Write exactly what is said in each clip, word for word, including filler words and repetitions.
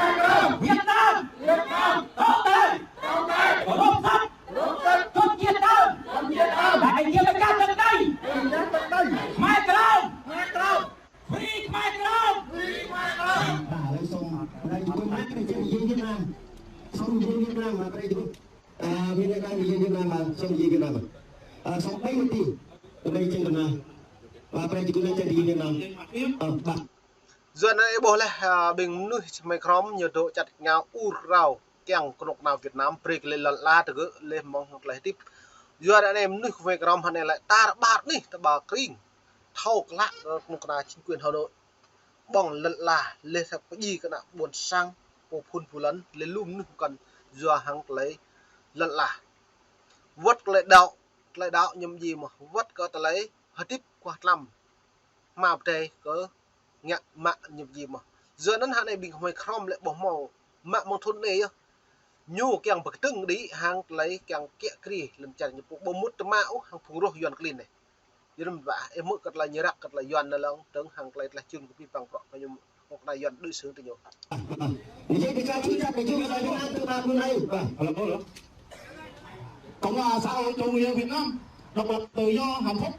Khmer Krom! Việt Nam! Việt Nam! Tụ tơi! Tụ tơi! Rŏng sat! Rŏng sat! Cướp giết đảng! Cướp giết đảng! Đại diện cho cả tận đây! Đại diện tận đây! Khmer Krom! Khmer Krom! Free Khmer Krom! Free Khmer Krom! Ba, laih song, laih jukut mă kơ jing Việt Nam. Song jing Việt Nam mă kơ jing. A, Việt Nam, jing Việt Nam, a, song jing Việt Nam. A, song ƀing mơti. Kơ ƀing jing Việt Nam. Ba, kơ jing Việt Nam. A, ba. Yua anŭn ih ƀuh laih, a, ƀing mơnuih Khmer Krom ñu dŏ čăt rơngiao ur krao kiăng kơnuk kơna Việt Nam brơi kơ lĕ lŏn ala tơgơ̆ lĕ mơ̆ng hăng tơlơi hơdip. Yua anŭn mơnuih Khmer Krom hơnai lĕ tar ƀar anih tơƀa kring. Thâo klă kơ kơnuk kơna chính quyền Hà Nội. Ƀơ̆ng lŏn ala lĕ thâo pơdjai kơ ană ƀôn sang pô phun pô lăn lĕ lu mơnuih kăn yua hăng tơlơi lŏn ala. Wơ̆t kơ tơlơi đaŏ, tơlơi đaŏ ñu ƀu djơ̆ mơ̆n, wơ̆t kơ tơlơi hơdip kuah tlam. Hmua pơdai kơ ngă mă ñu ƀu djơ̆ mơ̆n. Yua anŭn hơnai ƀing Khmer Krom lĕ ƀu hmâo mă mơ̆ng thŭn anai yơh. Ñu kiăng pơkơdơ̆ng đĭ hăng tơlơi kiăng kiă kriê lăm čar ñu pô ƀu mŭt tơma ôh hăng phung roh Yuan klin anai. Yua anŭn ba, ih hmư̆ kơ tơlơi ñu răk kơ tơlơi Yuan anai lăng, tơ̆ng hăng tơlơi tơlơi čun kơ pih păng prŏ kơ ñu, kơ tơlơi Yuan đối xử tơ ñu. Ñu jing kơ čar čun čar kơ jing kơ tơlơi Yuan tơ ba mơ̆ng anai. Ba, alo, alo. Cộng hòa xã hội chủ nghĩa Việt Nam, độc lập, tự do, hạnh phúc.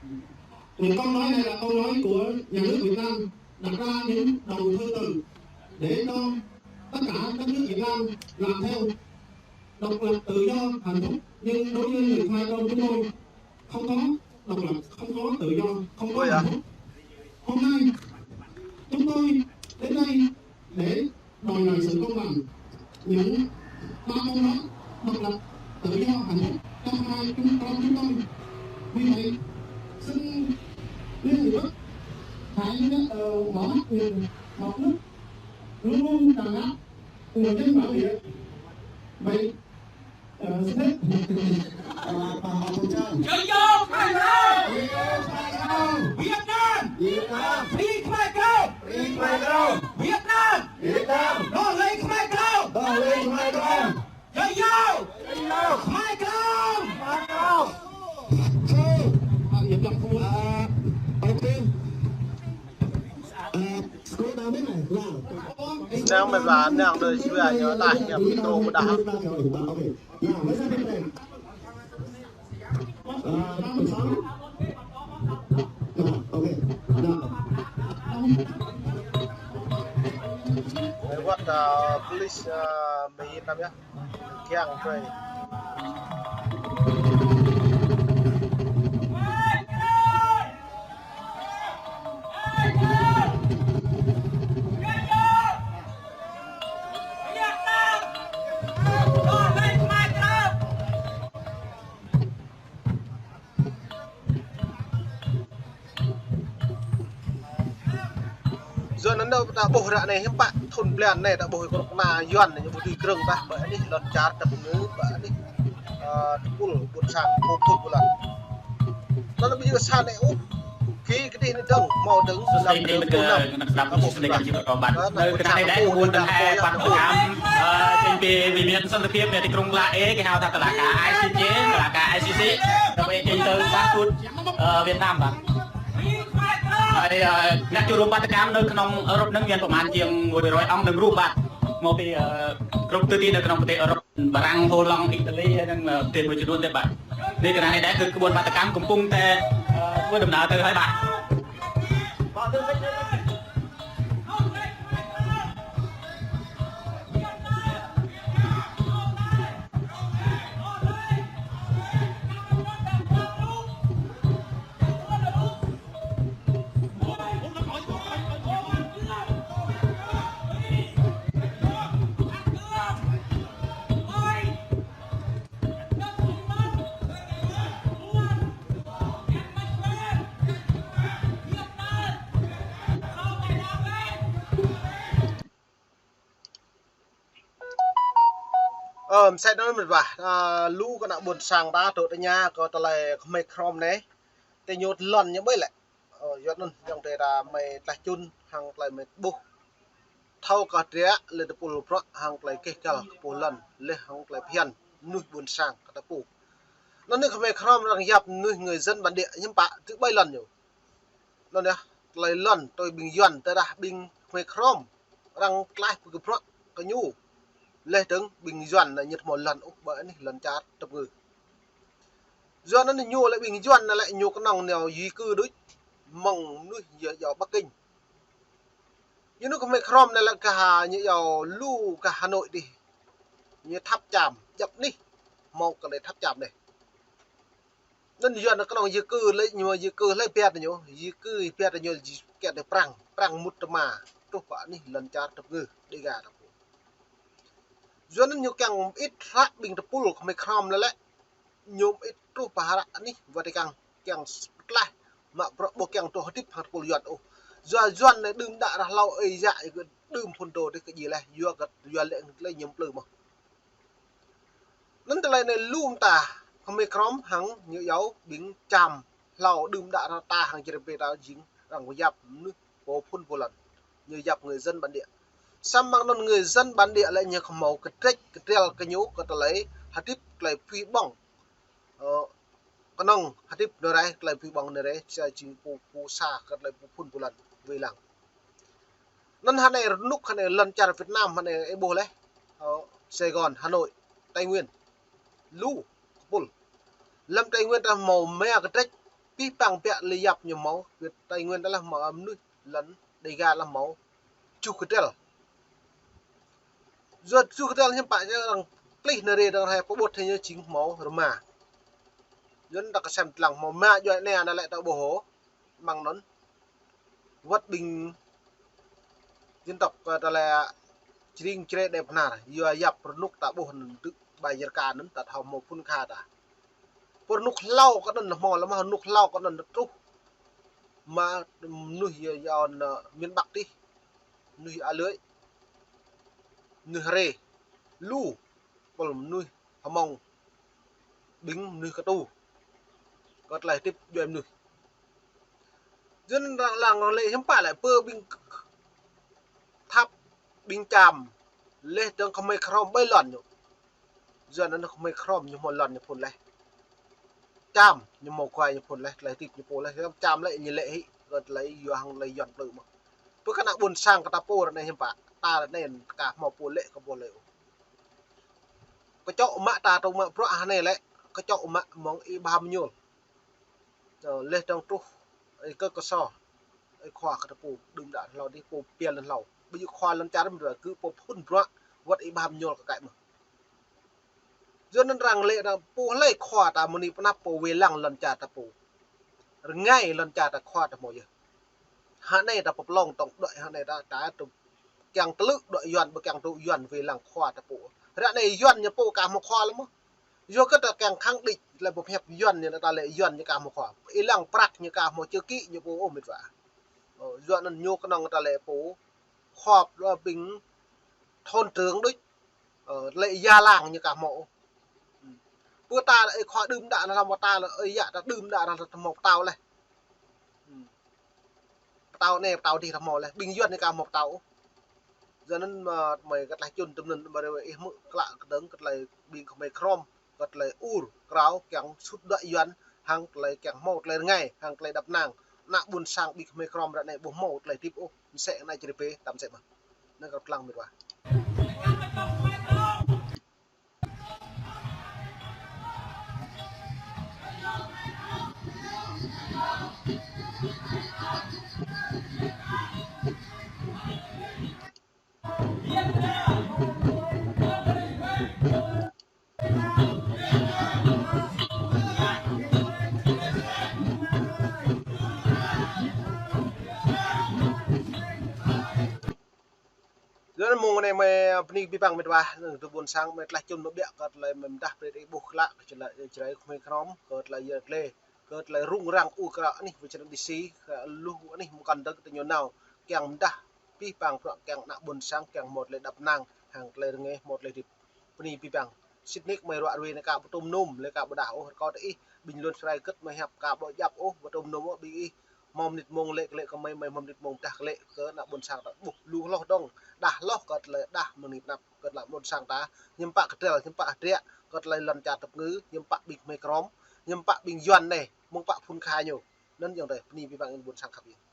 Những câu nói này là câu nói của nhà nước Việt Nam đặt ra những đầu thư từ để cho tất cả các nước Việt Nam làm theo. Độc lập, tự do, hạnh phúc. Nhưng đối với người Khmer Krom chúng tôi, không có độc lập, không có tự do, không có hạnh phúc. Hôm nay, chúng tôi đến đây để đòi lại sự công bằng, những ba câu nói độc lập, tự do, hạnh phúc cho hai chúng con chúng tôi. Vì vậy, xin Liên Hiệp Quốc hãy nhớ, ờ, mở mắt nhìn một nước luôn luôn tràn ngập người dân bản địa. Vậy, ờ, xin hết. Ờ, bà Hồng Trân. Jơngiao Khmer Krom! Jơngiao Khmer Krom! Việt Nam! Việt Nam! Free Khmer Krom! Free Khmer Krom! Việt Nam! Việt Nam! Đòi lấy Khmer Krom! Đòi lấy Khmer Krom! Jơngiao! Jơngiao! Khmer Krom! Khmer Krom! Ờ, ok. Ờ, scroll down thế này, là. Năng mệt là năng đời xưa nhớ lại nhập intro của đảng. Ok. Ờ, ok. Rồi, what, uh, please, uh, me yên tâm nhé. Kiăng brơi. Yua anŭn ta ƀuh ră anai hiư̆m pă thŭn blan anai ta ƀuh kơnuk kơna Yuan ñu ƀu dưi krơ̆ng tah ƀơi anih lŏn čar tơpơngư ƀơi anih, ơ, tơpul ƀôn sang pô phŭn pô lŏn. Anŭn ƀu djơ̆ sa anai ôh, kơ kơdih anai dơ̆ng, hmâo dơ̆ng, lăm dơ̆ng pô năm. Ơ, anŭn ƀôn sang pô, ƀôn sang pô, ƀôn sang pô. Ơ, trên bề miền Xuân Thực Hiệp, miền Trung là ê, cái hào thật là cả I C C, là cả I C C. Rồi trên từ Bắc Sud, ờ, Việt Nam mà. Ơ, ơ, ngă čô rôm ƀă tơkam anŭn kơnơ̆ng Europe anŭn mơ̆n pơmăn jing ngui rơi ong anŭn rôm ƀă. Hmâo pơ, ơ, group tơti anŭn kơnơ̆ng pơtê Europe, Bahrain, Holland, Italy, anŭn, ơ, pơtê mơ̆ čơdun tơƀă. Anai kơ anai đa kơ kơ ƀôn ƀă tơkam kơmpung tê, ơ, ƀôn đơ̆m nao tơ hơi ƀă. Ơ, mơsĕ anŭn mĕt wa, ơ, lu kơnuk kơna ƀôn sang ta dŏ tơña kơ tơlơi kơmơi krŏm anai, tơ ñu lŏn ñu ƀơi lĕ. Ơ, yua anŭn yơh tơdah mơi tlaih čun hăng tơlơi mơi ƀuh. Thâo kơ triă lĕ tơpul bruă hăng tơlơi keh kăl kơ pô lŏn, lĕ hăng tơlơi phiăn mơnuih ƀôn sang kơ ta pô. Anŭn anai kơmơi krŏm arăng yap mơnuih người dân bản địa hiư̆m pă tơ ƀơi lŏn ñu. Anŭn yơh, tơlơi lŏn tui ƀing Yuan tơdah ƀing kơmơi krŏm arăng tlaih pơkơpruă kơ ñu. Lĕ dơ̆ng ƀing Yuan anŭn ñu hmâo lŏn ôh ƀơi anih lŏn čar tơpơngư. Yua anŭn ñu lĕ ƀing Yuan anŭn lĕ ñu kơnơ̆ng nao di cư đôč mơ̆ng mơnuih yua, yua Bắc Kinh. Yua anŭn kơmơi krŏm anŭn lĕ gah ñu yua lu gah Hà Nội dih. Ñu thap čam, djăp anih hmâo kơ lĕ thap čam anai. Anŭn Yuan kơnơ̆ng di cư lĕ ñu di cư lĕ biă ñu, di cư biă ñu di kiăng tơ Prăng, Prăng mŭt tơma, truh pơ anih lŏn čar tơpơngư, Đêga ta pô. Yua anŭn ñu kiăng mơit hră ƀing tơpul kơmơi krŏm anŭn lĕ, ñu mơit truh pơ hră anih Vatican, kiăng pơtlaih, mă bruă ƀu kiăng tŭ hơdip hăng tơpul Yuan ôh. Yua Yuan anai đưm đă ră hlâo ơi yă kơ đưm phŭn dô dih kơ djai laih, yua kơ Yuan lĕ lĕ ñu plư mơ̆n. Anŭn tơlơi anai lu mơta kơmơi krŏm hăng ñu yua ƀing čam hlâo đưm đă ră ta hăng čơrơp ta jing arăng yap mơnuih pô phŭn pô lŏn. Ñu yap người dân bản địa. Samơ̆ anŭn người dân bản địa lĕ ñu hmâo kơtrĕč kơtrel kơ ñu kơ tơlơi hơdip tơlơi pui ƀơ̆ng. Ơ, kơnơ̆ng hơdip nơrai, tơlơi pui ƀơ̆ng nơrai, sa jing pô, pô sa kơ tơlơi pô phŭn pô lŏn wai lăng. Anŭn hơnai rơnŭk hơnai lŏn čar Việt Nam hơnai ih ƀuh laih. Ơ, Sài Gòn, Hà Nội, Tây Nguyên. Lu kơpul. Lăm Tây Nguyên ta hmâo mă kơtrĕč, pih păng biă lĕ yap ñu hmâo, Tây Nguyên ta lĕ hmâo mơnuih lŏn Đêga lĕ hmâo tơjuh kơtrel. Yua tơjuh kơtrel hiư̆m pă ñu arăng plih nơrai arăng hai pơƀut hai ñu jing hmâo rơma. Yua anŭn ta kơsem tơlang hmâo mă djuai anai anŭn lĕ ta ƀuh hŏ. Mơ̆ng anŭn wơ̆t ƀing dân tộc, ơ, ta lĕ Čring Čre Đê Bơhnar, yua yap rơnŭk ta ƀuh anŭn dơ̆ng ƀơi Jrka anŭn ta thâo hmâo phŭn kha ta. Pơ rơnŭk hlâo kơ anŭn hmâo lăm rơnŭk hlâo kơ anŭn truh. Mă mơnuih yua, yua anŭn, ơ, miền Bắc dih. Mơnuih A Lưới. Mơnuih Rê. Lu. Pơ mơnuih Hmông. Ƀing mơnuih Ktu. Kơ tơlơi hơdip djuai mơnuih. Yua anŭn arăng lăng arăng lĕ hiư̆m pă lĕ pơ ƀing thap ƀing čam. Lĕ dơ̆ng kơmơi krŏm ƀơi lŏn ñu. Yua anŭn kơmơi krŏm ñu hmâo lŏn ñu phŭn laih. Čam ñu hmâo guai ñu phŭn laih, tơlơi hơdip ñu pô laih. Čam lĕ ñu lĕ hĭ, kơ tơlơi yua hăng tơlơi Yuan plư mơ̆n. Pơ kơnuk kơna ƀôn sang kơ ta pô ră anai hiư̆m pă, ta ră anai ka hmâo pô lĕ kơ pô lĕ. Kơčŏ mă ta tŭ mă bruă hơnai lĕ, kơčŏ mă mơ̆ng ih ƀah mơñul. Ơ, lĕ dơ̆ng truh, ih kơ kơsô, ih khua kơ ta pô, đưm đă hlâo dih pô pia lŏn hlâo. Ƀu djơ̆ khua lŏn čar mơ̆n kơ pô phŭn bruă, wơ̆t ih ƀah mơñul kơ kaĭ mơ̆n. Yua anŭn arăng lĕ ta pô hlơi khua ta mơni pơnăp pô wai lăng lŏn čar ta pô. Rơngai lŏn čar ta khua ta hmâo yơh. Hơnai ta pơplông tŏng đuaĭ hơnai ta, ta tŭ kiăng tơlư̆ đuaĭ Yuan, ƀu kiăng tŭ Yuan wai lăng khua ta pô. Ră anai Yuan ñu pô ka hmâo khua lĕ mơ̆n. Yua kơ ta kiăng khăng đĭ lĕ pơhiăp Yuan ñu ta lĕ Yuan ñu ka hmâo khua. Ih lăng prăk ñu ka hmâo chữ ký ñu pô ôh mĕt wa. Ơ, Yua anŭn ñu kơnơ̆ng ta lĕ pô họp lĕ ƀing thôn trưởng đôč, ơ, lĕ gia làng ñu ka hmâo. Pơ ta lĕ ih khua đưm đă anŭn lăm ta lĕ, ơi yă ta đưm đă anŭn ta hmâo pơtao leh. Pơtao anai, pơtao adih ta hmâo leh. Ƀing Yuan ñu ka hmâo pơtao. Yua anŭn mơ̆ mơi kơ tlaih čun tơm anŭn ƀơi ih hmư̆ klă kơdơ̆ng kơ tơlơi ƀing khmei Krôm, kơ tơlơi ur krao kiăng sut đuaĭ Yuan, hăng tơlơi kiăng hmâo tơlơi rơngai, hăng tơlơi đăp năng. Ană ƀôn sang ƀing khmei Krôm ră anai ƀu hmâo tơlơi hơdip ôh, mơsĕ ană čơrơbê, tăm mơsĕ mơ̆n. Anŭn kơ pơklang mĕt wa. Yua anŭn mông anai mơi bơni abih bang mĕt wa, nơ̆ng tơ ƀôn sang mơi tlaih čun mơbiă kơ tơlơi mơi mơdah brơi ih ƀuh klă kơ Jrai, Jrai khmei Krôm, kơ tơlơi yơr glê, kơ tơlơi rŭng răng ur krao anih wơ̆t čơnăn đĭ si, kơ lu anih mơkăn dơ̆ng tơ ñu nao, kiăng mơdah abih bang bruă kiăng ană ƀôn sang, kiăng hmâo tơlơi đăp năng, hăng tơlơi rơngai, hmâo tơlơi hơdip. Bơni abih bang. Sĭt nik mơi ruă ruai anai ka ƀu tôm nôm, lĕ ka ƀu đah ôh, rơkâo tơ ih, ƀing lŏn Jrai kơt mơi hiăp ka ƀu djăp ôh, ƀu tôm nôm ôh, ƀing ih hmâo mơnit mông lĕ, lĕ kơ mơi, mơi hmâo mơnit mông dah kơ lĕ, kơ ană ƀôn sang ta ƀuh lu hloh dơ̆ng, đah hloh kơ tơlơi đah mơ̆ng anăp, kơ tơlơi ƀôn sang ta, hiư̆m pă kơdrel, hiư̆m pă hơdră, kơ tơlơi lŏn čar tơpơngư, hiư̆m pă ƀing khmei Krôm, hiư̆m pă ƀing Yuan anai, mơ̆ng pă phŭn kha ñu. Anŭn yơ̆ng tơi, bơni abih bang ƀôn sang khăp yơ̆ng.